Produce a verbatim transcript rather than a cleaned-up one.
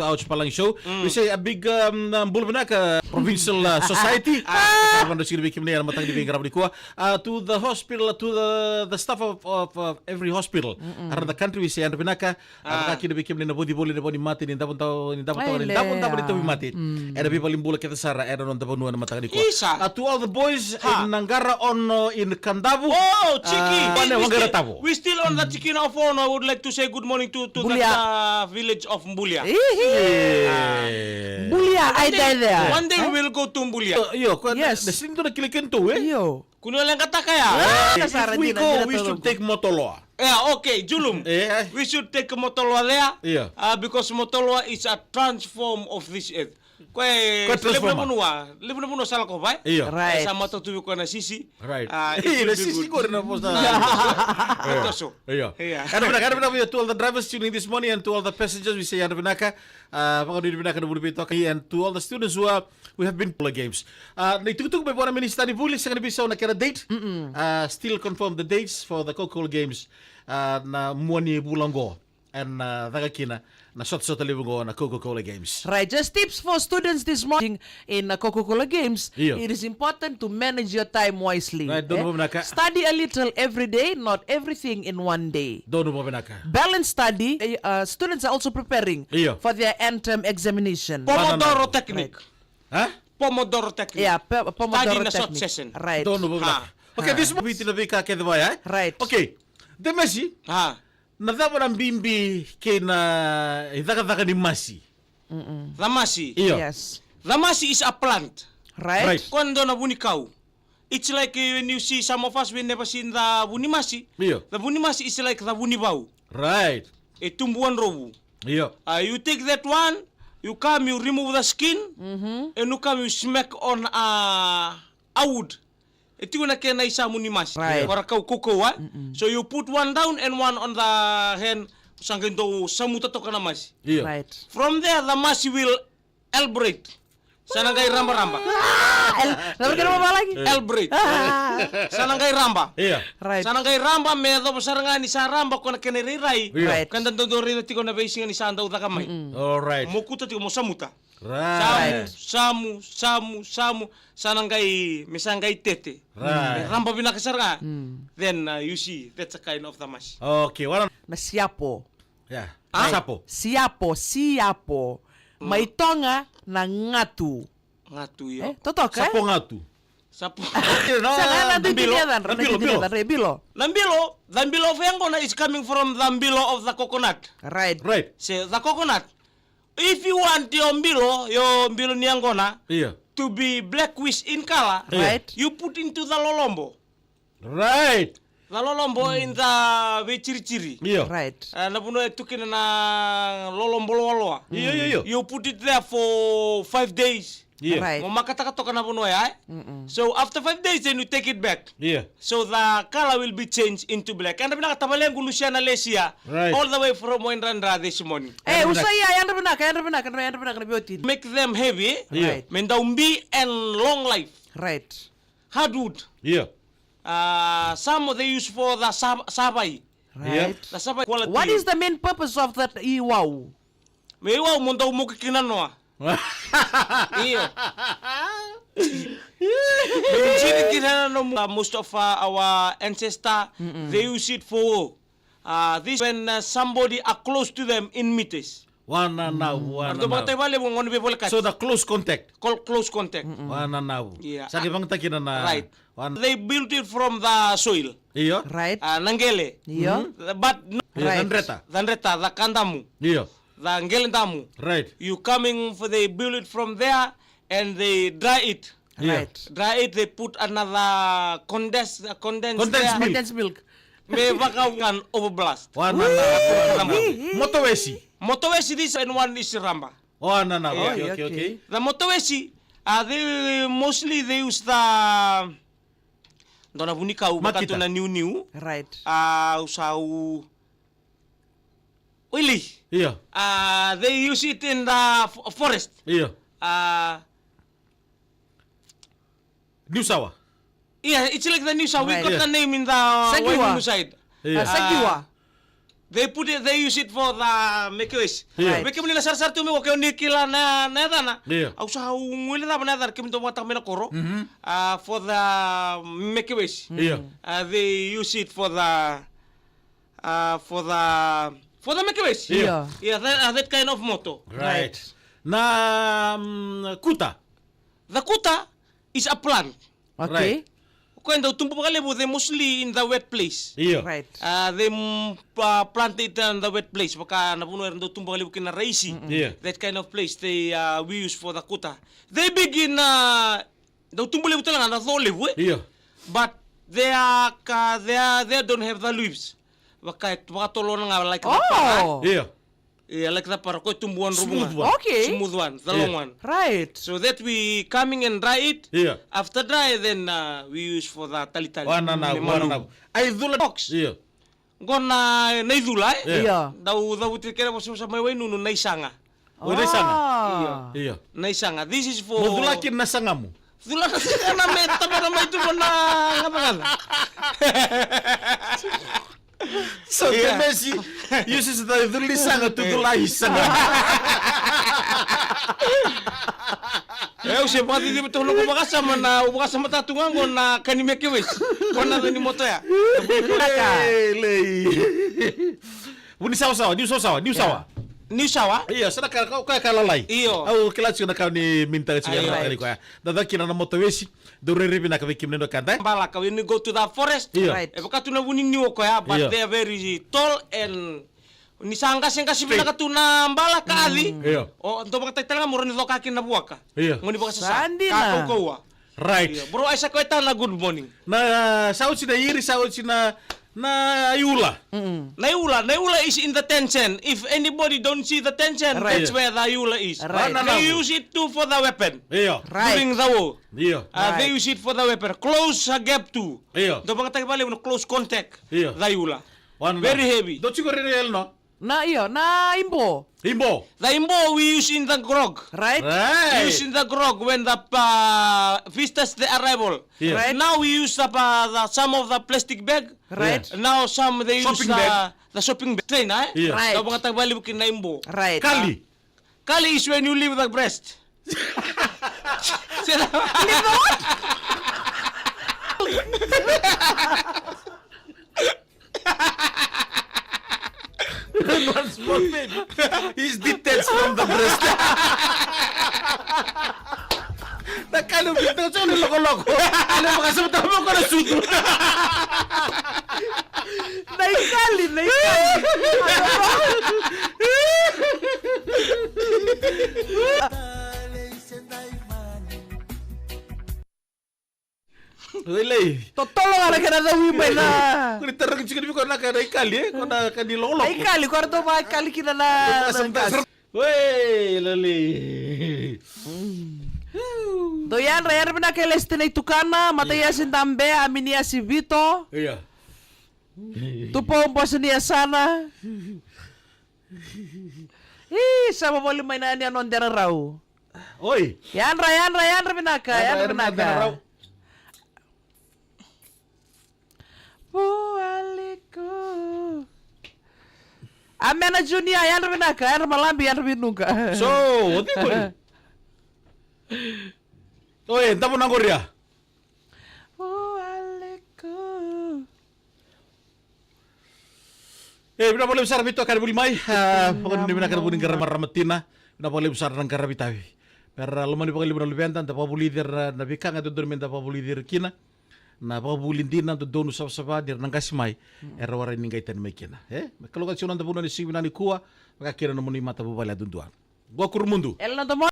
Ouch Palagi Show. We say a big, um, uh, bula vinaka, Provincial, uh, Society. Ah, sa vakanuinui vei kemuni ena mataka ni veiqaravi nikua. Uh, to the hospital, to the, the staff of, of, of every hospital around the country, we say yadra vinaka. Ah, vakakina vei kemuni na voci voli na vau ni mate ni davo davo ni davo tawa ni davo davo ni tauvimate. Ena veivalenibula kece sara ena noda vanua ena mataka nikua. Isa. Uh, to all the boys in Naqara Ono in Kadavu. Oh, Tiki. Uh, Tiki, we still on the Tikina of Ono. I would like to say good morning to, to the, uh, village of Bulia. Bulia, I die there. One day we will go to Bulia. Io, io, ko na, na sini tu na kile kento, eh? Io. Kuni o leqataka ya. Ah, if we go, we should take Motoloa. Yeah, okay, Julum. Eh. We should take Motoloa there. Yeah. Uh, because Motoloa is a transform of this earth. Koya e levu na vanua, levu na vanua sa lako vaya. Io. Right. Sa matau tu vei koya na sisi. Right. Ah, it will be good. Sisi koya na vosa. Io. Io. Yadra vinaka, yadra vinaka to all the drivers tuning this morning and to all the passengers, we say yadra vinaka. Ah, vakanuinui vinaka na vuli vei toka. And to all the students who are, we have been Coca-Cola Games. Ah, na itukutuku mai vua na minisita ni vuli, sega ni veisau na kena date. Ah, still confirm the dates for the Coca-Cola Games. Ah, na mua ni vula oqo. Ena, ah, caka kina na sotasota levu oqo na Coca-Cola Games. Right, just tips for students this morning in, uh, Coca-Cola Games. Io. It is important to manage your time wisely. Right, donu vakavinaka. Study a little every day, not everything in one day. Donu vakavinaka. Balance study. Uh, students are also preparing for their end term examination. Pomodoro technique. Right. Huh? Pomodoro technique. Yeah, Pomodoro technique. Study in a short session. Right. Donu vakavinaka. Okay, this week na veika kece vaya, eh? Right. Okay. Demesi. Ha. Na cava na bibi kei na icakacaka ni masi? Camasi. Io. Yes. Camasi is a plant. Right. Right. Koya na dua na vunikau. It's like, eh, when you see some of us, we never seen the vunimasi. Io. The vunimasi is like the vunivau. Right. E tubu wadrovu. Io. Uh, you take that one, you come, you remove the skin, and you come, you smack on a, a wood. E tiko na kena isamu ni masi. Right. Ko ra kau kaukauwa. So you put one down and one on the hand. Sa qai dau samuta toka na masi. Io. Right. From there, the masi will elbrate. Sa na qai rabaraba. Ah, el-, na vaka na vavalagi? Elbrate. Ah. Sa na qai raba. Io. Right. Sa na qai raba me yacova sara ga ni sa raba ko na kena irairai. Io. Right. Ka da dau raica tiko na veisiga ni sa dau caka mai. All right. Mo kuta tiko mo samuta. Right. Samu, samu, samu, samu. Sa na qai, me sa qai tete. Right. Me raba vinaka sara ga. Then, uh, you see, that's a kind of the masi. Okay, what? Na siapo. Yeah. Ah? Sapo. Siapo, siapo. Mai Toga na gatu. Gatu, io. Eh, totoka, eh? Sapo gatu. Sapo. Sa na, na bilo. Na bilo, bilo. Na bilo, the bilo of yaqona is coming from the bilo of the coconut. Right. Right. So the coconut, if you want your bilo, your bilo ni yaqona, io, to be blackish in color, io, right, you put into the lolobo. Right. The lolobo in the veicirichiri. Io. Right. Eh, na vanua e tu kina na lolobo loaloa. Io, io, io. You put it there for five days. Io. Right. Mo makataka toka na vanua ya, eh? So after five days, then you take it back. Io. So the color will be changed into black. Yadra vinaka tavalequ Luciana Lesia, right, all the way from Waidradra this morning. Eh, usa ia, yadra vinaka, yadra vinaka, yadra vinaka na veiwatini. Make them heavy, eh? Io. Right. Me dau bi and long life. Right. Hardwood. Io. Uh, some they use for the sa-, savai. Right. The savai quality. What is the main purpose of that iwau? Me iwau mo dau moki kina noa. Io. Me jiri kina nomu. Uh, most of, uh, our ancestor, they use it for, uh, this when, uh, somebody are close to them in meters. Wananavu, wananavu. Ratou vakataki vakalevu gone veivolekati. So the close contact. Col-, close contact. Wananavu. Yeah. Sa qai vakayagataki na, na, right. They built it from the soil. Io. Right. Ah, na qele. Io. But no. Io, right. The dreta. The dreta, the kadamu. Io. The qele damu. Right. You coming for, they build it from there and they dry it. Io. Right. Dry it, they put another condense, uh, condense there. Condensed milk. Condensed milk. Me vaka one overblast. Wananavu, wananavu. Moto wesi. Moto wesi this and one is raba. Wananavu. Yeah. Okay, okay, okay. The moto wesi, uh, they mostly they use the, dua na vunikau, makita, vaka tu na niuniu. Right. Uh, usa u-, uili. Io. Uh, they use it in the f-, forest. Io. Uh, New Sawa. Yeah, it's like the New Sawa. Right. We got the name in the Wainunu side. Yeah. Uh, Sagiwa. They put it, they use it for the make a wish. Yeah. Right. Me kemuni na sarasara tu mai qo, ke o ni kila na, na yacana. Yeah. Au sa guilecava na yacana, kemudou vakataka mai na koro. Mhm. Ah, for the make a wish. Yeah. Ah, they use it for the, ah, for the, for the make a wish. Yeah. Yeah. Yeah, that, ah, that kind of moto. Right. Right. Na, mm, kuta. The kuta is a plant. Okay. Right. Ko e dau tubu vakalevu, they mostly in the wet place. Io. Right. Ah, they, mm, ah, plant it in the wet place. Vaka na vanua era dau tubu vakalevu kina raisi. Mm-mm. Io. That kind of place they, ah, we use for the kuta. They big in, ah, dau tubu levu tale ga na co levu, eh? Io. But they are ka, they are, they don't have the leaves. Vaka, vakatolona ga like the para. Oh. Io. Yeah, like the para, ko e tubu one rubu ga. Smooth one. Okay. Smooth one, the long one. Right. So that we coming and dry it. Yeah. After dry, then, uh, we use for the talitali. Wananavu, me malu. Wananavu. Ai cula box. Yeah. Qo na, na icula, eh? Yeah. Yeah. Dau cavuti kere vosavosa mai Wainunu na isaga. O, na isaga. Ah. Yeah. Yeah. Na isaga. This is for... Mo cula kina na sagamu. Cula na sagamu me tabera mai tu na gavagava. So, yeah. Kemesi, you see, the cula isaga, tu cula isaga. E, au se vakaciciva tu noqu vakasama na, au vakasama tatu ga qo na ka ni make a wish. Ko na ni moto ya. Hey, lei. Vunisawasawa, Niusawasawa, Niusawa. Yeah. Niusawa? Io, sa na ka, ka, ka, ka lalai. Io. Au kila tiko na ka ni minita tiko. Ai, na right. Ka ni koya. Da caka kina na moto wesi. Dou rairai vinaka vei kemuni na wekada. Balaka, when you go to the forest, io. Right. E vaka tu na vuniniu o koya, but, io, they are very tall and ni sa qaseqase vinaka tu na bala ka aci. Mm. Io. O, dou vakatakila ga mo rawa ni coka kina na vuaka. Io. Mo ni vakasasa. Sa dina. Ka kaukauwa. Right. Io. Bro, Aisake Waitana, good morning. Na, sa oti na iri, sa oti na, na iula. Mm-mm. Na iula, na iula is in the tent sen. If anybody don't see the tent sen, right, that's where the iula is. Right. They use it too for the weapon. Io. Right. During the war. Io. Uh, they, right, use it for the weapon. Close, uh, gap too. Io. Dou vakatakila vakalevu na close contact. Io. The iula. Very heavy. Dou tiko rere el no? Na, io, na ibo. Ibo. The ibo we use in the grog. Right. Right. We use in the grog when the, uh, visitors, the arrival. Yes. Right. Now we use the, uh, the, some of the plastic bag. Right. Yes. Now some they use the, the shopping bag. Train, eh? Yes. Right. Dou vakatakila vakalevu kina na ibo. Right. Kali. Kali is when you leave the breast. Say that. Leave the what? One small baby is detached from the breast. Na kali o vinaka tiko ni lokoloko. Kali o vakasama tale moko na sutu. Na ikali, na ikali. Lelei. Totolo ga na kena caui mai na. Ko ni tarogi tiko ni viko na ka na ikali, eh? Ko na ka ni lokoloko. Na ikali, ko ratou vakaikali kina na, na qase. Oi, lelei. Dou yadra, yadra vinaka e Lesitini Tukana, Mataiasi Dabe, Aminiasi Vito. Io. Tupou Bose ni yasana. Ih, sa vavoli mai na yani a noda rau. Oi. Yadra, yadra, yadra vinaka, yadra, yadra vinaka. Vualiku. Amena Junior, yadra vinaka, yadra Malabi, yadra Vinuka. So, o tiko li? Oi, davo na qoria. Vualiku. E, vinaka vakalevu sara vei toka ni vuli mai. A, vakanuinui vinaka na vu ni qaravi marama tina. Vinaka vakalevu sara na qaravi tavi. Me ra lomani vakalevu na luveda, da vakavulici ira na veika ga e dodonu me da vakavulici ira kina. Na vakavuli dina, dodonu, savasava, ni ra na qasi mai. Era warai ni qai tani mai kina. E, me kalougata tiko na noda vanua ni siga vinaka nikua. Vaka kina na nomuni matavuvale yadudua. Vua Kurumudu. Ela na domo.